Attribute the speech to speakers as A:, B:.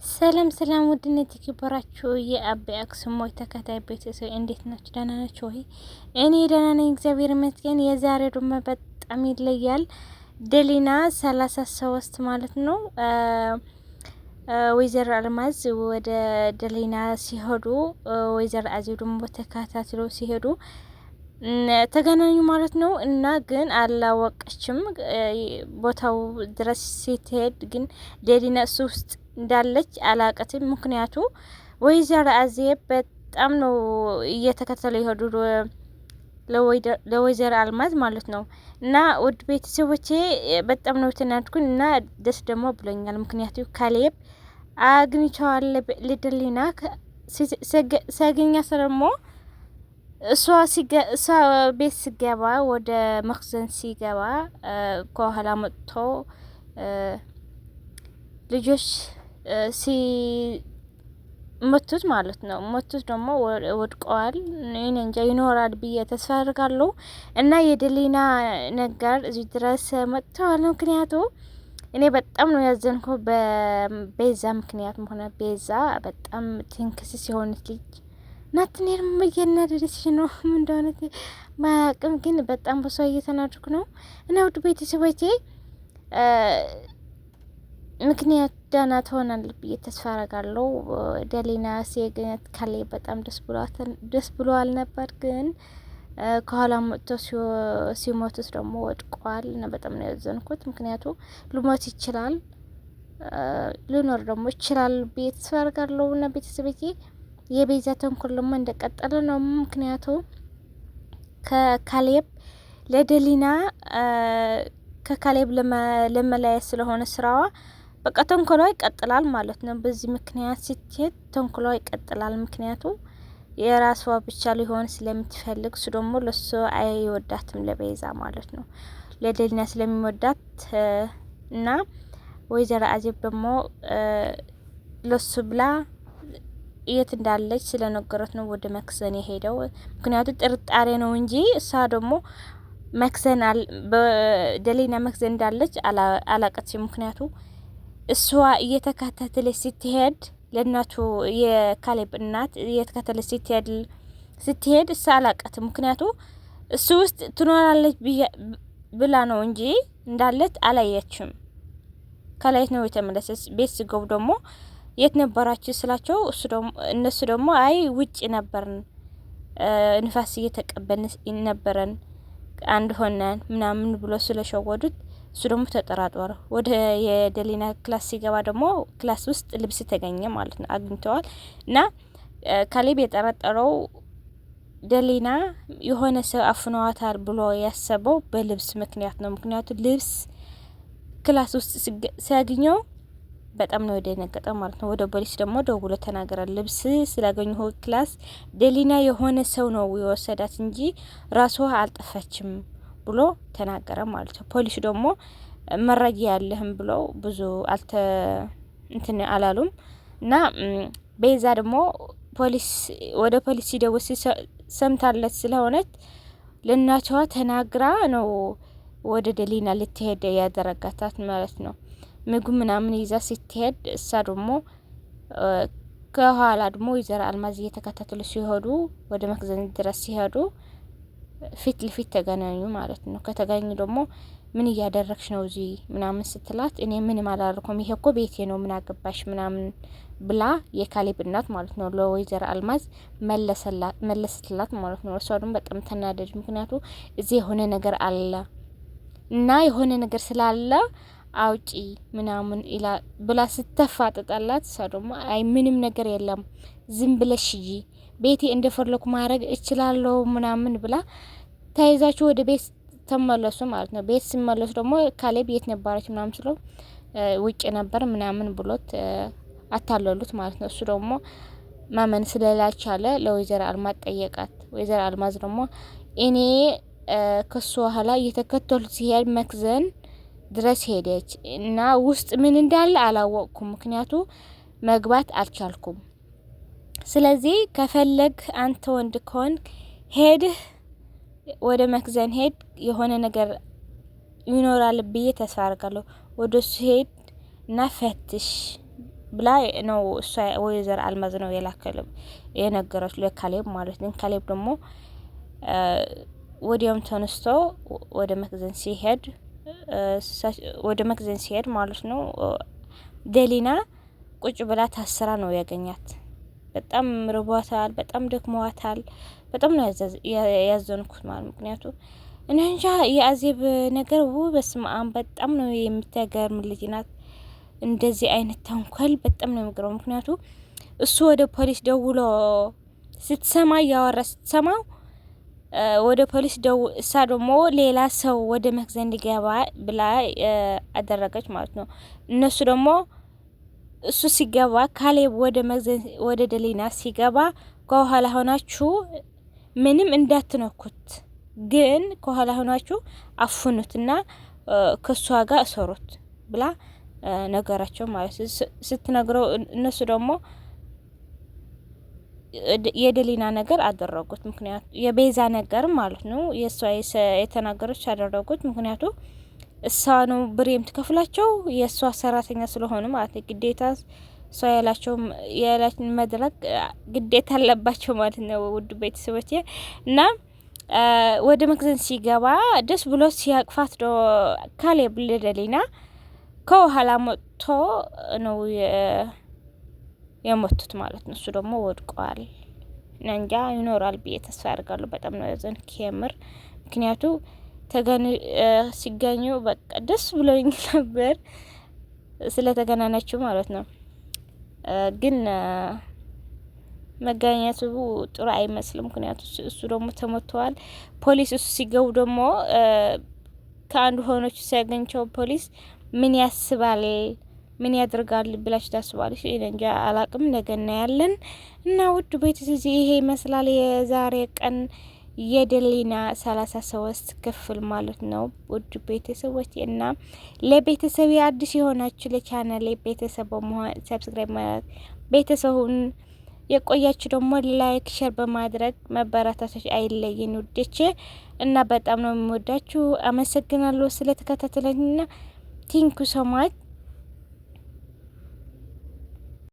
A: ሰላም ሰላም፣ ውድነት የተከበራችሁ የአቤ አክሱሞች ተከታይ ቤተሰብ እንዴት ናችሁ? ደህና ናችሁ ወይ? እኔ ደህና ነኝ፣ እግዚአብሔር ይመስገን። የዛሬ ደግሞ በጣም ይለያል። ደሊና 33 ማለት ነው። ወይዘሮ አልማዝ ወደ ደሊና ሲሄዱ ወይዘሮ አዜብ ደግሞ ተከታትለው ሲሄዱ ተገናኙ ማለት ነው። እና ግን አላወቀችም ቦታው ድረስ ስትሄድ ግን ደሊና እሱ ውስጥ እንዳለች አላቀትም። ምክንያቱ ወይዘሮ አዜብ በጣም ነው እየተከተለ የሄዱ ለወይዘሮ አልማዝ ማለት ነው። እና ውድ ቤተሰቦቼ በጣም ነው የተናድኩኝ እና ደስ ደግሞ ብሎኛል። ምክንያቱ ካሌብ አግኝቸዋለ ልድሊና ሲያገኛት ደግሞ እሷ ቤት ሲገባ ወደ መክዘን ሲገባ ከኋላ መጥቶ ልጆች ሲመቱት ማለት ነው። መቱት ደግሞ ወድቀዋል። እኔ እንጃ ይኖራል ብዬ ተስፋ አድርጋለሁ። እና የደሊና ነገር እዚህ ድረስ መጥተዋል። ምክንያቱ እኔ በጣም ነው ያዘንኩ በቤዛ ምክንያት ሆነ ቤዛ በጣም ትንክስስ የሆነች ልጅ ናት። እኔም እየናደደች ነው ምን እንደሆነ ማያውቅም፣ ግን በጣም በሷ እየተናደድኩ ነው። እና ውድ ቤተሰቦቼ ምክንያት ደህና ትሆናለች ብዬ ተስፋ አረጋለሁ። ደሊና ሲገኛት ካሌ በጣም ደስ ብሏል ነበር፣ ግን ከኋላ መጥቶ ሲሞቱት ደግሞ ወድቋል እና በጣም ነው ያዘንኩት። ምክንያቱ ልሞት ይችላል ልኖር ደግሞ ይችላል ብዬ ተስፋ አረጋለሁ። እና ቤተሰቦቼ የቤዛ ተንኮል ደግሞ እንደቀጠለ ነው። ምክንያቱ ከካሌብ ለደሊና ከካሌብ ለመለያየት ስለሆነ ስራዋ በቃ ተንኮሏ ይቀጥላል ማለት ነው። በዚህ ምክንያት ስትሄድ ተንኮሏ ይቀጥላል። ምክንያቱ የራሷ ብቻ ሊሆን ስለምትፈልግ እሱ ደግሞ ለሱ አይወዳትም ለቤዛ ማለት ነው። ለደሊና ስለሚወዳት እና ወይዘሮ አዜብ ደግሞ ለሱ ብላ የት እንዳለች ስለነገረት ነው ወደ መክዘን የሄደው። ምክንያቱ ጥርጣሬ ነው እንጂ እሷ ደግሞ መክዘን ደሊና መክዘን እንዳለች አላቀች። ምክንያቱ እሷ እየተከታተለች ስትሄድ ለእናቱ የካሌብ እናት እየተከታተለች ስትሄድ እሷ አላቀትም። ምክንያቱ እሱ ውስጥ ትኖራለች ብላ ነው እንጂ እንዳለች አላየችም። ከላየት ነው የተመለሰች። ቤት ሲገቡ ደግሞ የት ነበራችሁ ስላቸው እነሱ ደግሞ አይ ውጭ ነበርን፣ ንፋስ እየተቀበልን ነበረን፣ አንድ ሆነን ምናምን ብሎ ስለሸወዱት እሱ ደግሞ ተጠራጧር። ወደ የደሊና class ሲገባ ደግሞ class ውስጥ ልብስ ተገኘ ማለት ነው፣ አግኝተዋል። እና ካሌብ የጠረጠረው ደሊና የሆነ ሰው አፍነዋታል ብሎ ያሰበው በልብስ ምክንያት ነው። ምክንያቱ ልብስ class ውስጥ ሲያገኘው በጣም ነው የደነገጠው ማለት ነው። ወደ ፖሊስ ደግሞ ደውሎ ተናገራል። ልብስ ስላገኘሁ class ደሊና የሆነ ሰው ነው የወሰዳት እንጂ ራሷ አልጠፋችም ብሎ ተናገረ ማለት ነው። ፖሊሱ ደግሞ መረጃ ያለህም ብሎ ብዙ አልተ እንትን አላሉም እና ቤዛ ደግሞ ፖሊስ ወደ ፖሊስ ሲደውል ሰምታለት ስለሆነች ለእናቷ ተናግራ ነው ወደ ደሊና ልትሄድ ያደረጋታት ማለት ነው። ምግብ ምናምን ይዛ ስትሄድ እሳ ደግሞ ከኋላ ደግሞ ወይዘሮ አልማዝ እየተከታተሉ ሲሄዱ ወደ መክዘን ድረስ ሲሄዱ ፊት ለፊት ተገናኙ ማለት ነው። ከተገኙ ደግሞ ምን እያደረግሽ ነው እዚህ ምናምን ስትላት እኔ ምንም አላደረኩም፣ ይሄ እኮ ቤቴ ነው፣ ምን አገባሽ ምናምን ብላ የካሌብ እናት ማለት ነው ለወይዘሮ አልማዝ መለስትላት ማለት ነው። እሷ ደግሞ በጣም ተናደድ። ምክንያቱ እዚህ የሆነ ነገር አለ እና የሆነ ነገር ስላለ አውጪ ምናምን ብላ ስተፋጠጣላት፣ እሷ ደግሞ አይ ምንም ነገር የለም ዝም ብለሽ ሂጂ ቤቴ እንደፈለኩ ማድረግ እችላለሁ ምናምን ብላ ተያይዛችሁ ወደ ቤት ተመለሱ ማለት ነው። ቤት ሲመለሱ ደግሞ ካሌብ የት ነበረች ምናምን ስለው ውጭ ነበር ምናምን ብሎት አታለሉት ማለት ነው። እሱ ደግሞ ማመን ስለላቻለ ለወይዘሮ አልማዝ ጠየቃት። ወይዘሮ አልማዝ ደግሞ እኔ ከሱ ኋላ እየተከተሉት ሲሄድ መክዘን ድረስ ሄደች እና ውስጥ ምን እንዳለ አላወቅኩም፣ ምክንያቱ መግባት አልቻልኩም። ስለዚህ ከፈለግ አንተ ወንድ ከሆን ሄድህ ወደ መክዘን ሄድ፣ የሆነ ነገር ይኖራል ብዬ ተስፋ አርጋለሁ። ወደ እሱ ሄድ እና ፈትሽ ብላ ነው እሷ ወይዘር አልማዝ ነው የላከልም የነገረች ለካሌብ ማለት ነው። ካሌብ ደግሞ ወዲያውም ተነስቶ ወደ መክዘን ሲሄድ ማለት ነው ደሊና ቁጭ ብላ ታስራ ነው ያገኛት። በጣም ርቧታል፣ በጣም ደክሟታል። በጣም ነው ያዘንኩት ማለት ምክንያቱ እኔ እንጃ የአዜብ ነገር በስመ አብ በጣም ነው የምትገርም ልጅ ናት። እንደዚህ አይነት ተንኮል በጣም ነው የሚገርመው። ምክንያቱ እሱ ወደ ፖሊስ ደውሎ ስትሰማ እያወራ ስትሰማው ወደ ፖሊስ ደው እሳ ደግሞ ሌላ ሰው ወደ መክዘን ሊገባ ብላ አደረገች ማለት ነው። እነሱ ደግሞ እሱ ሲገባ ካሌብ ወደ መክዘን ወደ ደሊና ሲገባ ከኋላ ሆናችሁ ምንም እንዳትነኩት፣ ግን ከኋላ ሆናችሁ አፍኑትና ከሷ ጋር እሰሩት ብላ ነገራቸው ማለት ስትነግረው እነሱ ደግሞ የደሊና ነገር አደረጉት። ምክንያቱ የቤዛ ነገር ማለት ነው የእሷ የተናገረች አደረጉት። ምክንያቱ እሷ ነው ብር የምትከፍላቸው የእሷ ሰራተኛ ስለሆኑ ማለት ነው። ግዴታ እሷ ያላቸው ያላችን መድረግ ግዴታ አለባቸው ማለት ነው። ውድ ቤተሰቦቼ እና ወደ መክዘን ሲገባ ደስ ብሎ ሲያቅፋት ካሌብ ለደሊና ከኋላ መጥቶ ነው የሞቱት ማለት ነው። እሱ ደግሞ ወድቀዋል። እንጃ ይኖራል ብዬ ተስፋ ያደርጋለሁ። በጣም ነው ያዘን ኬምር ምክንያቱ ሲገኙ በቃ ደስ ብሎኝ ነበር ስለተገናናችሁ ማለት ነው። ግን መገናኘቱ ጥሩ አይመስልም። ምክንያቱ እሱ ደግሞ ተመቷል። ፖሊስ እሱ ሲገቡ ደግሞ ከአንዱ ሆኖች ሲያገኝቸው ፖሊስ ምን ያስባል ምን ያደርጋል ብላችሁ ታስባለች? እኔ እንጃ አላቅም። ነገ እናያለን። እና ውድ ቤተሰብ ይሄ ይመስላል የዛሬ ቀን የደሊና 33 ክፍል ማለት ነው። ውድ ቤተሰቦች እና ለቤተሰብ አዲስ የሆናችሁ ለቻናሌ ቤተሰብ በመሆን subscribe ማለት ቤተሰቡን የቆያችሁ ደግሞ like share በማድረግ መበረታቶች አይለይን ውዶቼ እና በጣም ነው የሚወዳችሁ። አመሰግናለሁ ስለተከታተለኝና thank you so much።